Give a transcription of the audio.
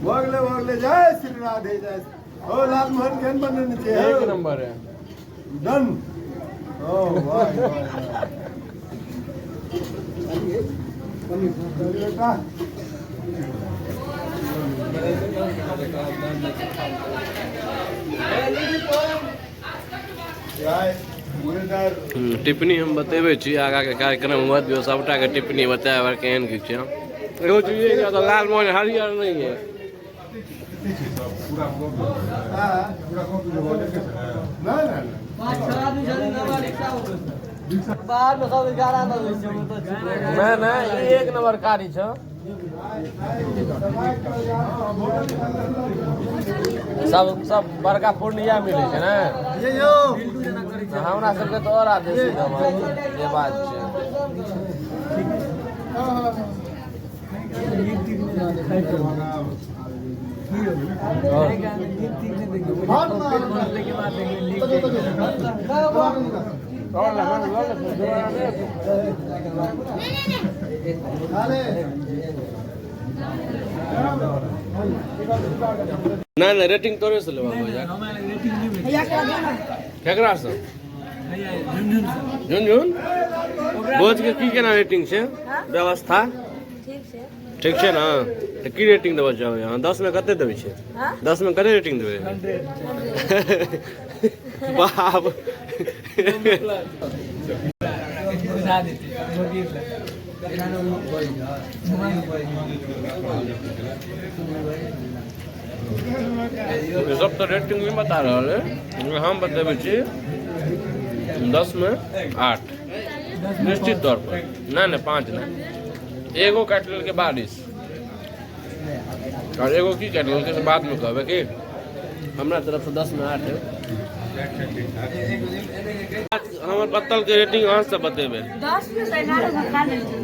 भऽ गेलै, भऽ गेलै। जय श्री राधे, जय। ओ लालमोहन केहन बनेने छै? एक नंबर है। डन। ओ वाह वाह बेटा। टिप्पणी हम बतेबै छी, आगाके कार्यक्रम हुअ दियौ, सबटाके टिप्पणी बतायब। आर केहन की छै? एगो चीज ये तऽ लालमोहन हरियर नहि है। नहि नहि, ई एक नंबर गाड़ी छै। सब सब बड़का पूर्णिया मिलै छै ने, हमरा सबके तऽ आओर आदेश जे बात छै। नहि नहि, रेटिंग तोरे से लेबा भैया। केकरा से? झुनझुन। भोज के की केना रेटिंग छै? व्यवस्था ठीक छै ने? तऽ की रेटिंग देबऽ चाहबै अहाँ? 10 मे कते देबै छै? 10 मे कते रेटिंग देबै? बाप। सब तऽ रेटिंग नहि बता रहल है, हम बतेबै छी 10 मे 8 निश्चित तौर पर। नहि नहि, 5 नहि। एगो काटि लेलकै बारिश और एगो की काटि लेलकै से बादमे कहबै। की हमरा तरफसँ 10 मे 8 है। हमर पत्तल के रेटिंग अहाँ सब बतेबै। 10 में से 11 गो खा लेलकै।